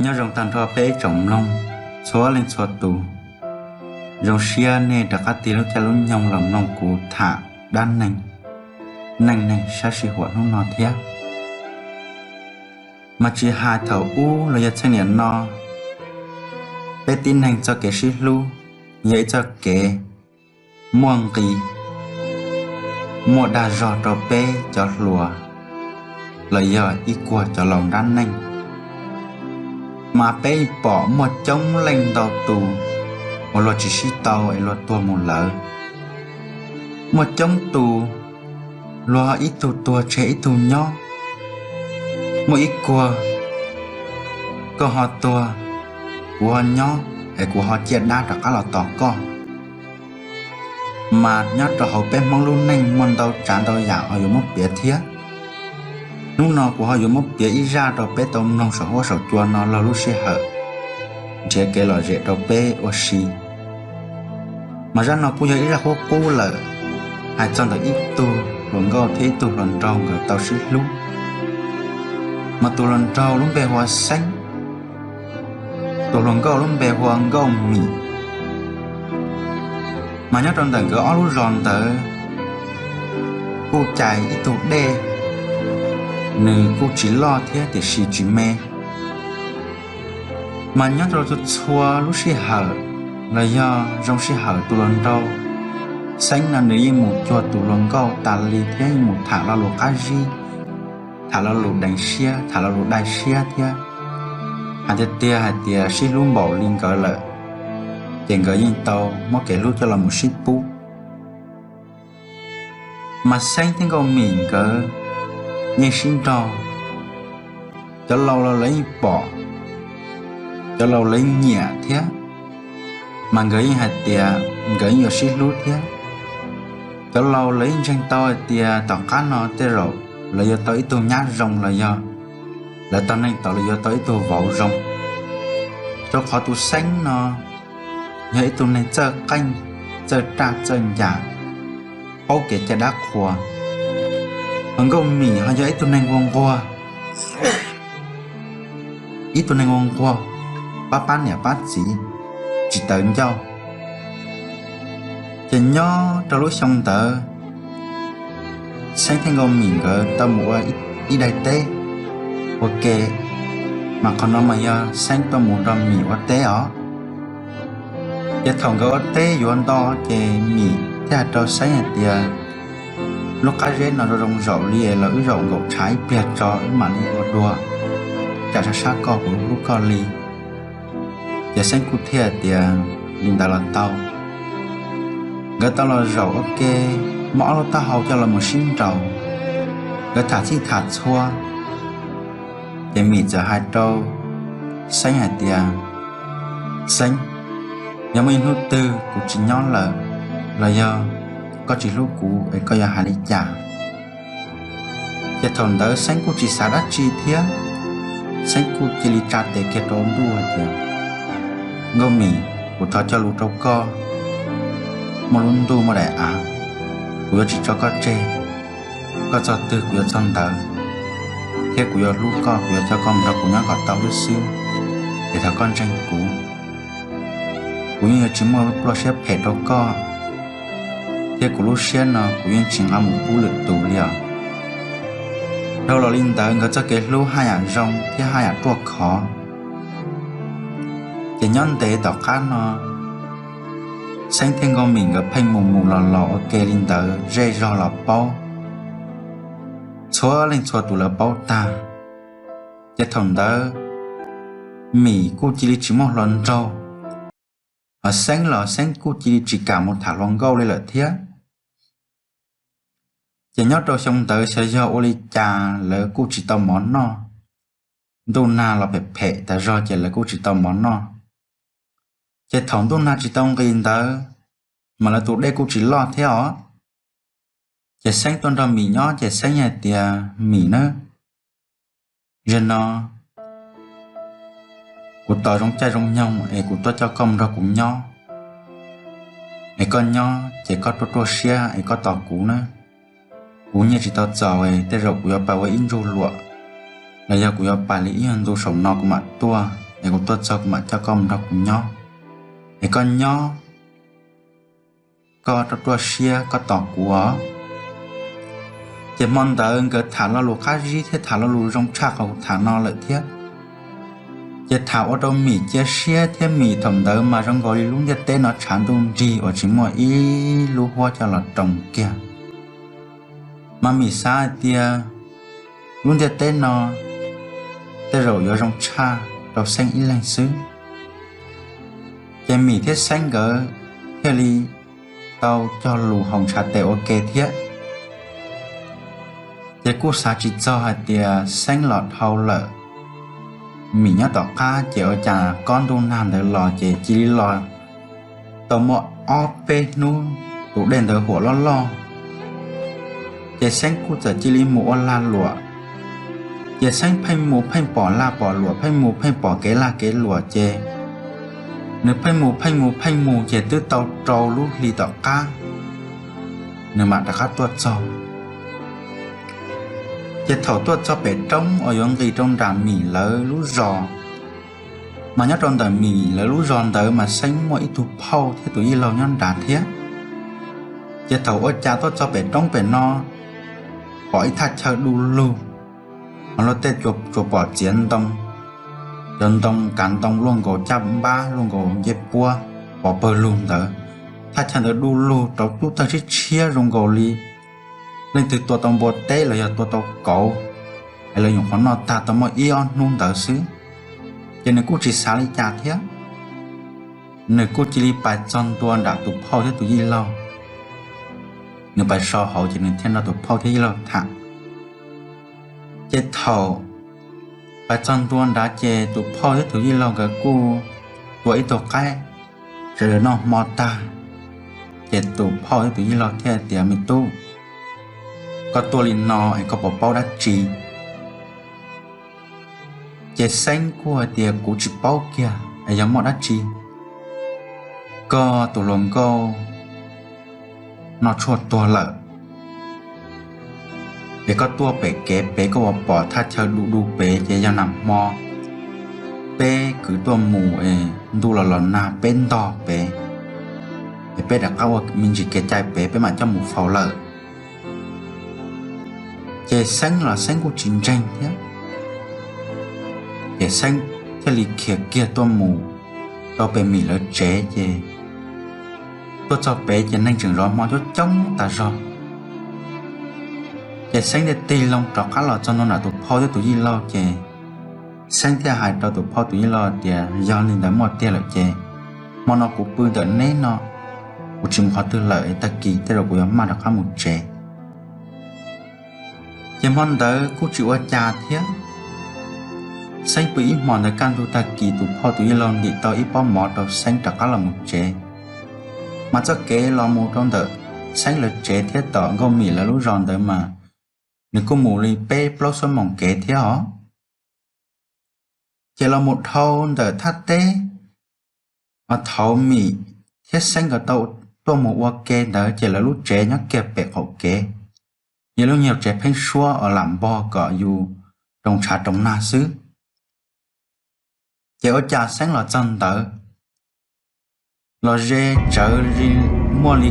Nyob zoo tag nrho peb ib tsoom mloog txhua leej txhua tus. Zoo siab nej rov qab tig lub caij lub nyoog los mloog kuv tham dab neeg, neej neeg sab sij huam hnub no thiab. Mas tsis hais thaum ub los yog txheej niam no, peb tib neeg txoj kev sib hlub yog ib txoj kev muaj nqis, muaj dag zog rau peb cov hluas los yog ib kuag cov laus dab neeg. Mas peb pom muaj coob leej ntau tus uas luag tsis sib tau es luag tuag mus lawm. Muaj coob tus luag ib tug tuag tseg ib tug nyob. Muaj ib kuag koj ho tuag, kuv ho nyob es kuv ho ciaj dab rov qab los tos koj. Mas nyob rau hauv peb Hmoob lub neej muaj ntau tsav ntau yam ho yuav muab piav thiab. Hnub no kuv ho yuav muab piav ib zaj rau peb tau mloog saum huab saum cua no laug lub sij hawm, nrhiav kev lom zem rau peb ua si. Mas zaj no kuj yog ib zaj qub qub lawm, hais txog ntawm ib tug hluas nkauj thiab ib tug hluas nraug nkawd tau sib hlub. Mas tus hluas nraug lub npe hu ua Xeeb, tus hluas nkauj lub npe hu ua Nkauj Mim. Mas nyob rau ntawm nkawd ob lub zos ntawd kuj cais ib tug dej, nws kuj tsis loj thiab tiam sis tsis me. Mas nyob rau txhua lub sij hawm los yog zoo sij hawm tus hluas nraug Xeeb no nws yeej mus cuag tus hluas nkauj tas li thiab yeej mus tham lo lus qab zib, tham lo lus deev siab, tham lo lus dai siab thiab. Hais tiag tiag hais tias sib hlub npaum li nkawd lawm, ces nkawd yeej tau muab kev hlub coj los mus sib pub. Mas Xeeb thiab Nkauj Mim nkawd yeej sib nrog, cov laus los lawv yeej pom, cov laus lawv yeej nyiam thiab. Mas nkawd yeej hais tias nkawd yeej yuav sib hlub thiab. Cov laus lawv yeej ntseeg tau hais tias tom qab no tej zaum lawv yuav tau ib tug nyab zoo los yog lawv tog neej tau lawv yuav tau ib tug vauv zoo. Rau qhov tus Xeeb no yog ib tug neeg txawj qeej, txawj raj txawj ncas, paub kev cai dab qhuas. Ho Nkauj Mim ho yog ib tug neeg nquag nquag, ib tug neeg nquag nquag, pab pab niam pab txiv, tsis tawv ncauj. Ces nyob rau lub xyoo ntawd, Xeeb thiab Nkauj Mim nkawd tau mus ua ib daim teb ua ke, mas qhov no mas yog Xeeb tuaj mus nrog Mim ua teb os. Ces thaum nkawd ua teb yuav nto, ces Mim thiaj hais rau Xeeb hais tias, lub qab zeb no zoo zoo zaum li los wb zaum nkaum tshav ib pliag tso wb mam li ua dua, tsam sab sab koj kuv hlub koj li. Ces Xeeb kuj thiaj tias li ntawd los tau. Nkawd tau los zaum ua ke, muab ob lub taub hau coj los mus sib nraus, nkawd tham txhij tham txhua. Ces Mim txawm hais rau Xeeb hais tias, Xeeb, yog muaj ib hnub twg kuv tsis nyob lawm, los yog koj tsis hlub kuv es koj yuav hais li cas? Ces thaum ntawd Xeeb kuj tsis xav dab tsi thiab, Xeeb kuj cia li tsa tes kiag rau ntuj hais tias, Nkauj Mim, kuv thov cog lus rau koj, muaj lub ntuj muaj daim av, kuv yuav tsis tso koj tseg. Koj txog twg kuv yuav txog ntawd, thiab kuv yuav hlub koj, kuv yuav coj koj mus nrog kuv nyob kom tau wb xwb. Es thov koj ntseeg kuv, kuv yeej yuav tsis muaj lub pluaj siab phem rau koj, thiab kuv lub siab no kuv yeej tsis nqa mus pub lwm tus li os. Dhau los li ntawd nkawd txoj kev hlub haj yam zoo thiab haj yam ruaj khov. Ces nyob ntev tom qab no, Xeeb thiab Nkauj Mim nkawd pheej mus mus los los ua ke li ntawd zej zog los paub, txhua leej txhua tus lawv paub tag. Ces thaum ntawd Mim kuj cia li tsis muaj hluas nraug, hos Xeeb los Xeeb kuj cia li tsis kam mus tham hluas nkauj li lawm thiab. Ces nyob rau xyoo ntawd xyov yog ua li cas lawv kuj tsis tau mov noj. Ntuj nag los phem phem tas zog ces lawv kuj tsis tau mov noj. Ces thaum ntuj nag tsis tau nqis ntawd, mas lawv tus dej kuj tsis loj thiab os. Ces Xeeb tuaj nrog Mim nyob ces Xeeb hais tias, Mim na, zaum no kuv tos zoo caij zoo nyoog es kuv tuaj coj koj mus nrog kuv nyob, es koj nyob ces koj ruaj ruaj siab es koj tos kuv na. Kuv nyiaj tsis tau txaus, tej zaum kuv yuav pais ua ib ntsug luam, los yog kuv yuav pais li ib nyuag ntu saum no kuv mam tuaj. es kuv tuaj txog kuv mam coj koj mus nrog kuv nyob, es koj nyob, koj ruaj ruaj siab koj tos kuv os. Ces hmo ntawd nkawd tham lo lus qab zib thiab tham lo lus zoo tshaj qhov kuv tham no lawm thiab. Ces tham ua rau Mim cia siab thiab Mim thaum ntawd mas zoo nkaus li lub ntiaj teb no tshav ntuj nrig uas tsis muaj ib lub huab coj los roos kiag. Mas Mim xav hais tias lub ntiaj teb no tej zaum yuav zoo tshaj rau Xeeb ib leeg xwb. Ces Mim thiab Xeeb nkawd thiaj li tau cog lus haus ntshav tes ua ke thiab. Ces kuj xav tsis txog hais tias Xeeb los dhau lawm, Mim nyob tom qab, ces ua cas kob ntuj nag ntawd los ces cia li los tau muaj ob peb hnub tus dej ntawd huam loj loj. Ces Xeeb kuj txawm cia li mus ua lag luam. Ces Xeeb pheej mus pheej pom lag pom luam, pheej mus pheej pom kev lag kev luam, ces nws pheej mus pheej mus pheej mus ces twb tau rau lub hli tom qab nws mam rov qab tuaj txog. Ces thaum tuaj txog pem roob uas yuav nqis rau nram Mim lawv lub zos, mas nyob rau ntawm Mim lawv lub zos ntawd mas Xeeb muaj ib tug phauj thiab tus yij laug nyob nrad thiab. Ces thaum ua cas tuaj txog pem roob pem no, pom ib thaj chaw du lug, mas luag tej tsuas pom txiav ntoo, cov ntoo kav ntoo luaj nkaus caj npab luaj nkaus ncej puab pov pawg lug ntawd. Thaj chaw ntawd du lug rau tub tawg tshiab tshiab zoo nkaus li leej twg tua tau npua teb los yog tua tau kauv, es lawv nyuam qhuav noj tag tau muaj ib ob hnub ntawd xwb. Ces nws kuj tsis xav li cas thiab, nws kuj cia li pais txog ntua nram tus phauj thiab tus yij laug. Nws pais so hauv ces nws thiaj nrog tus phauj thiab yij laug tham. Ces thaum pais txog ntua nrad ces tus phauj thiab tus yij laug nkawd kuj tua ib tug qaib sawv daws noj hmo tag. Ces tus phauj thiab tus yij laug thiaj tias, Me tub, koj tuaj li no es koj puas paub dab tsi? Ces Xeeb kuj hais tias, Kuv tsis paub kiag es yog muaj dab tsi. Koj tus hluas nkauj noj tshuaj tuag lawm, es koj tuaj pem kev pem koj puas pom thaj chaw du du pem, ces yog nag hmo peb kwv tuaj mus es ntuj los los nag peb ntog pem, es peb rov qab ua me ntsis kev cai pem peb mam coj mus faus lawm. Ces Xeeb los Xeeb kuj tsis ntseeg thiab. Ces Xeeb thiaj li khiav kiag tuaj mus rau pem Mim lawv tsev, ces tuaj txog pem ces neeg tseem zov hmo coob coob tas zog. Ces Xeeb thiaj tig loo rov qab los txog ntua nram tus phauj thiab tus yij laug, ces Xeeb thiaj hais rau tus phauj tus yij laug tias, Yog li ntawd muaj tiag lawm ces hmo no kuv pw ntawm neb no, kuv tsis mus qhov twg lawm, tag kis tej zaum kuv yuav maj rov qab mus tsev. Ces hmo ntawd kuj tsis ua cas thiab. Xeeb pw ib hmo ntawd kaj ntug tag kis tus phauj tus yij laug ntim tau ib pob mov rau Xeeb rov qab los mus tsev. Mas txoj kev los mus rau ntawm Xeeb lawv tsev thiab tom Nkauj Mim lawv lub zos ntawd mas nws kuj mus li peb plaub xuab moos kev thiab os. Ces los mus dhau ntawm thaj teb, mas thaum Mim thiab Xeeb nkawd tau tuaj mus ua ke ntawd ces lawv lub tsev nyob kiag pem qaum kev, yog lub nyuag tsev pheeb suab uas lam npog kom yus roos tshav roos nag xwb. Ces ua cas Xeeb los txog ntawd, los ze tsawv, muaj li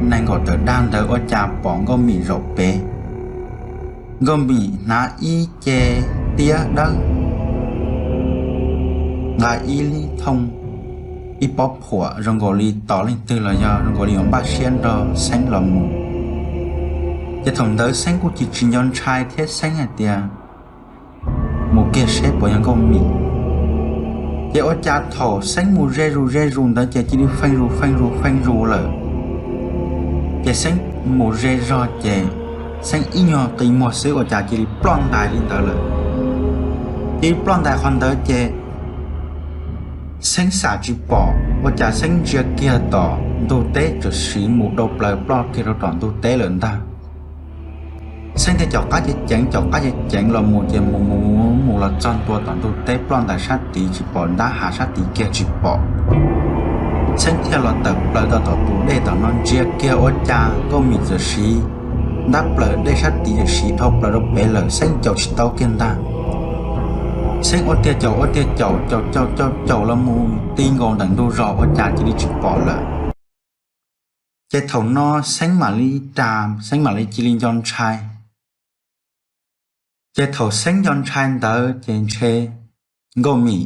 nees nkaum tawm dag ntawd ua cas pom Nkauj Mim zaum pem. Nkauj Mim hnav ib ce tiab dawb, nqa ib lub thooj, ib pob phuam zoo nkaus li tos leej twg los yog zoo nkaus li yuav npaj siab nrog Xeeb los mus. Ces thaum ntawd Xeeb kuj tsis nco ntshai thiab Xeeb hais tias, Mus kiag seb puas yog Nkauj Mim. Ces ua cas thaum Xeeb mus ze zus ze zus ntawd ces cia li feej zus feej zus feej zus lawm. Ces Xeeb mus ze zog ces Xeeb ib nyuag qi muag xwb ua cas cia li ploj ntais li ntawd lawm. Cia li ploj ntais qhov ntawd ces Xeeb xam tsis pom ua cas Xeeb ntsia kiag tom ntug teb tam sim mus dau plaws ploj kiag rau tom ntug teb lawm ntag. Xeeb thiaj caum qab ceev ceev caum qab ceev ceev los mus ces mus mus mus los txog ntua tom ntug teb ploj ntais sab tid tsis pom, ntab hav sab tid kiag tsis pom. Xeeb thiaj los tawm plaws tau tom tus dej tom no ntsia kiag ua cas Nkauj Mim tam sim ntab plaws dej sab tid tam sim dhau plaws rau pem lawm, Xeeb caum tsis tau kiag ntag. Xeeb ua tiag caum ua tiag caum caum caum caum caum los mus ti nkaus ntawm ntug zos ua cas cia li tsis pom lawm. Ces thaum no Xeeb mam li ras, Xeeb mam li cia li nco ntshai. Ces thaum Xeeb nco ntshai ntawd ces ntshe Nkauj Mim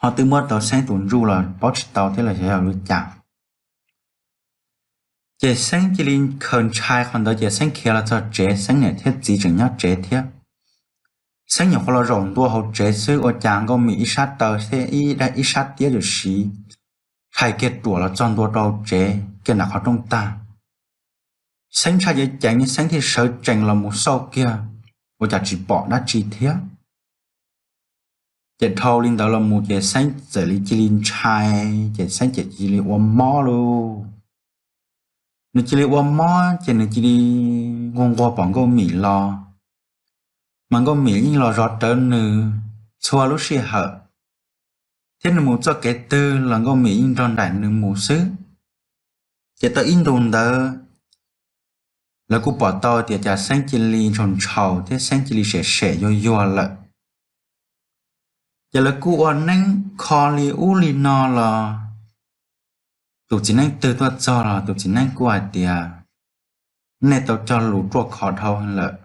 ho twb muab tau Xeeb tus ntsuj los paub tsis tau thiab los xyov yog li cas. Ces Xeeb cia li khaws ntshai qhov ntawd ces Xeeb khiav los txog tsev, Xeeb niam thiab txiv tseem nyob tsev thiab. Xeeb nyuam qhuav los zaum ntua hauv tsev xwb ua cas Nkauj Mim ib sab taw thiab ib sab tiab tam sim rhais kiag ruam los txog ntua rau hauv tsev kiag nram qhov rooj tag. Xeeb ntshai ceev ceev, Xeeb thiaj sawv tsees los mus xauj kiag, ua cas tsis pom dab tsi thiab. Ces dhau li ntawd los mus ces Xeeb txawm li cia li ntshai, ces Xeeb ces cia li ua mob lauj. Nws cia li ua mob ces nws cia li nquag nquag pom Nkauj Mim los, mas Nkauj Mim yeej los zov rawv nws txhua lub sij hawm, thiab nws mus txoj kev twg los Nkauj Mim yeej nrog nraim nws mus xwb. Ces tau ib ntus ntawd lawv kuj pom tau tias cas Xeeb cia li ntshaus ntshaus thiab Xeeb cia li sem sem yuag yuag lawm. Ces lawv kuj ua neeb kho li ub li no los tus txiv neeb twg tuaj txog los tus txiv neeb kuj hais tias nej tau cog lus ruaj khov dhau lawm.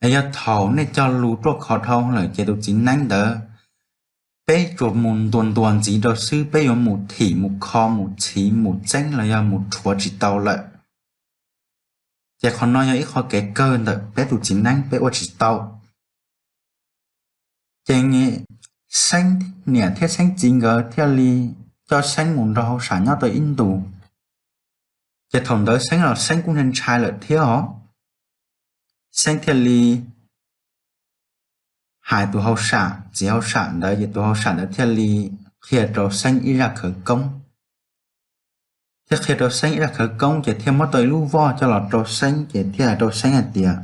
Es yog thaum nej cog lus ruaj khov dhau lawm ces tus txiv neeb ntawd peb tsuas mus ntuas ntuas ntxiv rau xwb, peb yuav mus thim mus kho mus txhiv mus txeeb los yog mus rhuav tsis tau lawm. Ces qhov no yog ib qho kev kawg ntawm peb tus txiv neeb, peb ua tsis tau. Ces Xeeb niam thiab Xeeb txiv nkawd thiaj li coj Xeeb mus nrog hauj sam nyob tau ib ntus. Ces thaum ntawd Xeeb los Xeeb kuj ntshai ntshai lawm thiab os. Xeeb thiaj li hais tus hauj sam, txiv hauj sam ntawd, ces tus hauj sam ntawd thiaj li qhia rau Xeeb ib zaj khawv koob. Thiaj qhia rau Xeeb ib zaj khawv koob ces thiaj muab tau ib lub voj coj los rau Xeeb ces thiaj hais rau Xeeb hais tias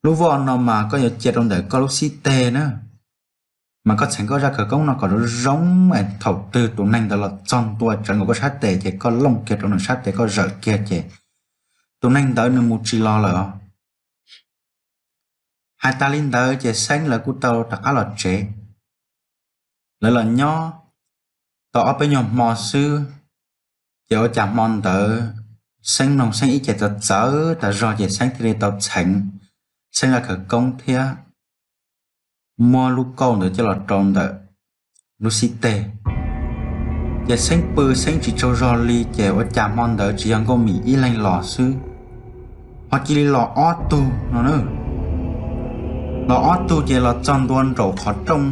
lub voj no mas koj yuav cia rau ntawm koj lub xib teg na, mas koj txheev koj zaj khawv koob no kom zoo zoo es thaum twg tus neeg ntawd los txog ntua tsawv nkaus koj sab tes ces koj looj kiag rau nws sab tes, koj zawm kiag ces tus neeg ntawd nws mus tsis los lawm. Hais tas li ntawd ces Xeeb lawv kuj tau rov qab los tsev. Lawv los nyob tau ob peb nyuag hmo xwb, ces ua cas hmo ntawd Xeeb mloog Xeeb ib ce txawv txawv tas zog ces Xeeb thiaj li tau txheev Xeeb zaj khawv koob thiab muab lub kauj ntawd coj los rau ntawm lub xib teg. Ces Xeeb pw Xeeb tsis tsaug zog li ces ua cas hmo ntawd tsis yog Nkauj Mim ib leeg los xwb, ho cia li los ob tug no. Los ob tug ces los txog ntua nraum qhov rooj,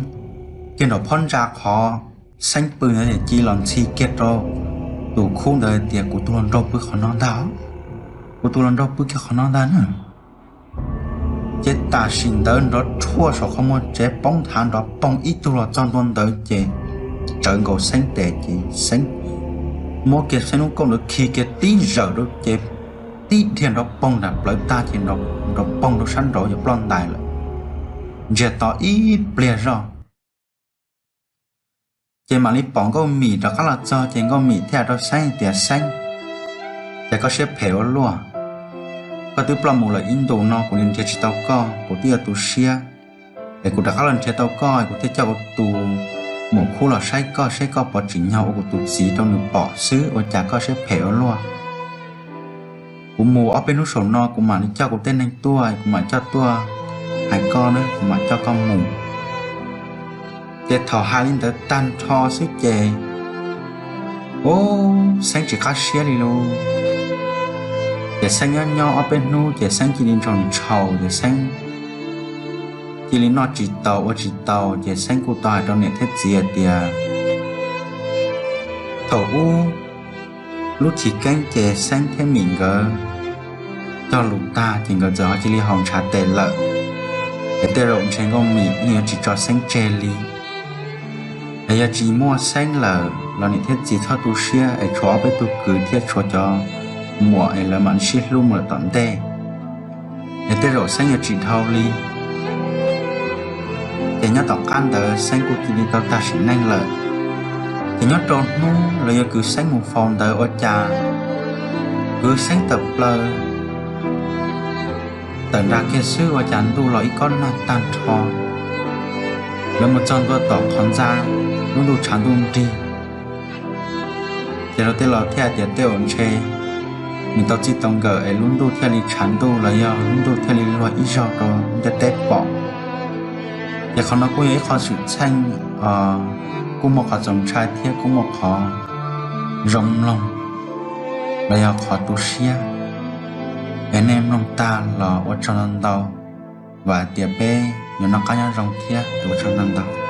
kiag nraum phab ntsa qhov Xeeb pw ntawd ces cia li los ntxhi kiag rau tus khub ntawd tias kuv tus hluas nraug pw qhov no ntag, kuv tus hluas nraug pw kiag qhov no ntag na. Ces tam sim ntawd nrov rhuaj saum qhov muag tsev poob nthav nrov poog ib tug los txog ntua ntawd ces tsawv nkaus Xeeb tes ces Xeeb muab kiag Xeeb lub kauj ntawd khi kiag tib zawm rau ces tib dhia nrov poog nram plawv tag ces nrov poog rau sab nraud yuav ploj ntais lawm. Ntsiag to ib pliag zoj ces mam li pom Nkauj Mim rov qab los txog ces Nkauj Mim thiaj hais rau Xeeb tias Xeeb, cas koj siab phem ua luaj, koj twb ploj mus lawm ib ntus no kuv li nrhiav tsis tau koj, kuv twb yuav tu siab, es kuv rov qab los nrhiav tau koj es kuv thiaj coj kuv tus muam khub los saib koj seb koj puas tsim nyog ua kuv tus txiv rau nws pom xwb, ua cas koj siab phem ua luaj. Kuv mus ob peb hnub saum no kuv mam li coj kuv tej neeg tuaj, kuv mam coj tuaj hais koj na, kuv mam coj koj mus. Ces thaum hais li ntawd tag nrho xwb ces, ub, Xeeb tsis qab siab li lauj. Ces Xeeb nyob nyob ob peb hnub ces Xeeb cia li ntshaus ntshaus ces Xeeb cia li noj tsis tau ua tsis tau ces Xeeb kuj tau hais rau niam thiab txiv hais tias thaum ub lub chiv keeb ces Xeeb thiab Mim nkawd cog lus tag ces nkawd txawm ho cia li haus ntshav tes lawm. Es tej zaum ntshe Nkauj Mim yeej yuav tsis tso Xeeb tseg li. Es yog tsis muaj Xeeb lawm los niam thiab txiv txhob tu siab es tshuav ob peb tug kwv thiab tshuav cov muam es lawv mam li sib hlub mus lawm tom ntej. Es tej zaum Xeeb yuav tsis dhau li. Ces nyob tom qab ntawd Xeeb kuj cia li tau tag sim neej lawm. Ces nyob rau hnub lawv yuav kwv Xeeb mus faus ntawd ua cas kwv Xeeb tawm plaws tawm nra kiag xwb ua cas ntuj los ib kob nag tag nrho. Lawv mus txog ntua tom qhov ntxa, lub ntuj tshav ntuj nrig. Ces lawv tej laus thiaj tias tej zaum ntshe nws tau txij tau nkawm es lub ntuj thiaj li tshav ntuj los yog lub ntuj thiaj li luag ib zaug rau ntiaj teb pom. Ces qhov no kuj yog ib qho xwm txheej, kuj muaj qhov txaus ntshai thiab kuj muaj qhov zoo mloog los yog qhov tu siab. Es nej mloog tag los ua tsaug ntau ntau, vam tias peb yuav noj qab nyob zoo thiab ua tsaug ntau ntau.